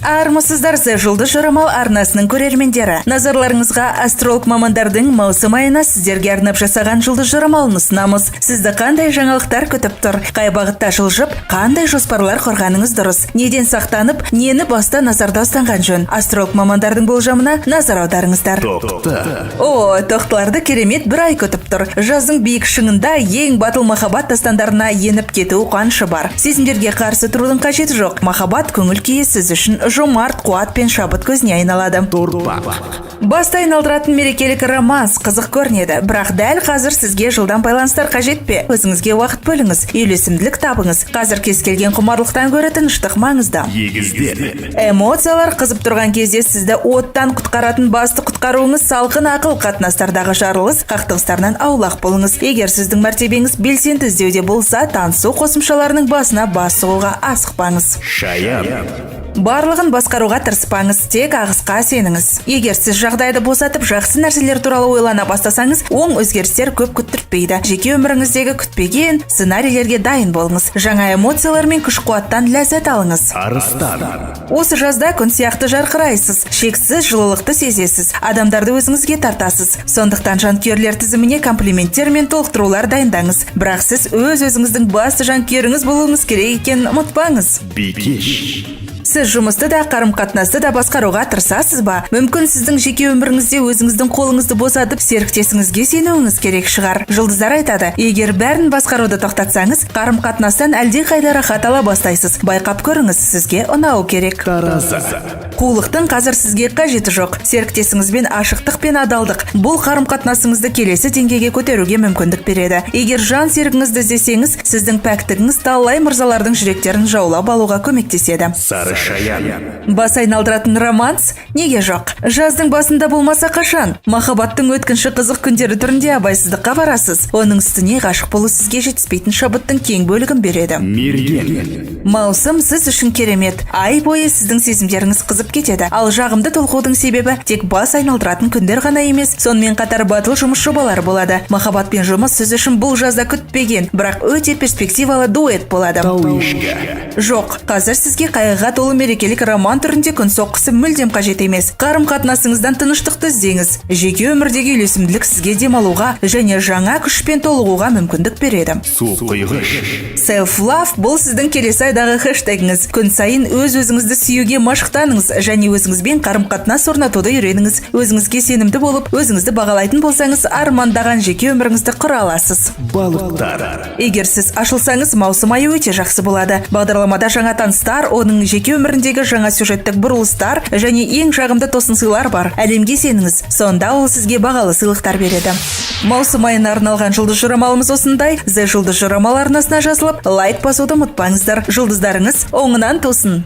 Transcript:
Армысыздар, Жұлдыз Жорамал арнасының көрермендері! Назарларыңызға астролог мамандардың маусым айына сіздерге арнап жасаған жұлдыз жорамалын ұсынамыз. Сізді қандай жаңалықтар күтіп тұр? Қай бағытта жылжып, қандай жоспарлар құрғаныңыз дұрыс? Неден сақтанып, нені баста назарда ұстанған жөн? Астролог мамандардың болжамына назар аударыңыздар. Тоқты. О, тоқтыларды керемет бір ай күтіп тұр. Жаздың биік шыңында ең батыл махаббат дастандарына еніп кету қуанышы бар. Сезімдерге қарсы тұрудың қажеті жоқ. Махаббат көңіл күйі сіз үшін жомарт қуат пен шабыт көзіне айналады. Торпақ. Басты айналдыратын мерекелік романс қызық көрінеді, бірақ дәл қазір сізге жылдам байланыстар қажет пе? Өзіңізге уақыт бөліңіз, үйлесімділік табыңыз. Қазір кез келген құмарлықтан гөрі тыныштық маңызды. Егіздер. Эмоциялар қызып тұрған кезде сізді оттан құтқаратын басты құтқаруыңыз — салқын ақыл. Қатынастардағы жарылыс қақтығыстарынан аулақ болыңыз. Егер сіздің мәртебеңіз белсенді іздеуде болса, танысу қосымшаларының басына бас сұғуға асықпаңыз. Шаян. Барлығын басқаруға тырыспаңыз, тек ағысқа сеніңіз. Егер сіз жағдайды босатып, жақсы нәрселер туралы ойлана бастасаңыз, оң өзгерістер көп күттіртпейді. Жеке өміріңіздегі күтпеген сценарийлерге дайын болыңыз. Жаңа эмоциялар мен күш қуаттан ләззат алыңыз. Арыстан. Осы жазда күн сияқты жарқырайсыз, шексіз жылылықты сезесіз, адамдарды өзіңізге тартасыз. Сондықтан жанкүйерлер тізіміне комплименттер мен толықтырулар дайындаңыз. Бірақ сіз өз өзіңіздің басты жанкүйеріңіз болуыңыз керек екенін ұмытпаңыз. Бикеш. Сіз жұмысты да, қарым қатынасты да басқаруға тырысасыз ба? Мүмкін, сіздің жеке өміріңізде өзіңіздің қолыңызды босатып, серіктесіңізге сенуіңіз керек шығар. Жұлдыздар айтады: егер бәрін басқаруды тоқтатсаңыз, қарым қатынастан әлдеқайда рахат ала бастайсыз. Байқап көріңіз, сізге ұнауы керек. Таразы. Қулықтың қазір сізге қажеті жоқ. Серіктесіңізбен ашықтық пен адалдық бұл қарым қатынасыңызды келесі деңгейге көтеруге мүмкіндік береді. Егер жан серігіңізді іздесеңіз, сіздің пәктігіңіз талай мырзалардың жүректерін жаулап алуға көмектеседі. Сары шаян. Бас айналдыратын романс неге жоқ? Жаздың басында болмаса, қашан? Махаббаттың өткінші қызық күндері түрінде абайсыздыққа барасыз. Оның үстіне ғашық болу сізге жетіспейтін шабыттың кең бөлігін береді. Мерген. Маусым сіз үшін керемет. Ай бойы сіздің сезімдеріңіз қызып кетеді. Ал жағымды толқудың себебі тек бас айналдыратын күндер ғана емес, сонымен қатар батыл жұмыс жобалары болады. Махаббат пен жұмыс сіз үшін бұл жазда күтпеген, бірақ өте перспективалы дуэт болады. Тау ешкі. Жоқ, қазір сізге қайғыға толы мерекелік роман түрінде күн соққысы мүлдем қажет емес. Қарым қатынасыңыздан тыныштықты іздеңіз. Жеке өмірдегі үйлесімділік сізге демалуға және жаңа күшпен толығуға мүмкіндік береді. Су құйғыш. Self love — бұл сіздің келесі айдағы хэштегіңіз. Күн сайын өз өзіңізді сүюге машықтаныңыз және өзіңізбен қарым қатынас орнатуды үйреніңіз. Өзіңізге сенімді болып, өзіңізді бағалайтын болсаңыз, армандаған жеке өміріңізді құра аласыз. Балықтар. Егер сіз ашылсаңыз, маусым айы өте жақсы болады. Бағдарламада жаңа таныстар, оның жеке өміріндегі жаңа сюжеттік бұрылыстар және ең жағымды тосын сыйлар бар. Әлемге сеніңіз, сонда ол сізге бағалы сыйлықтар береді. Маусым айына арналған жұлдыз жорамалымыз осындай. The Жұлдыз Жорамал арнасына жазылып, лайк басуды ұмытпаңыздар. Жұлдыздарыңыз оңынан тусын.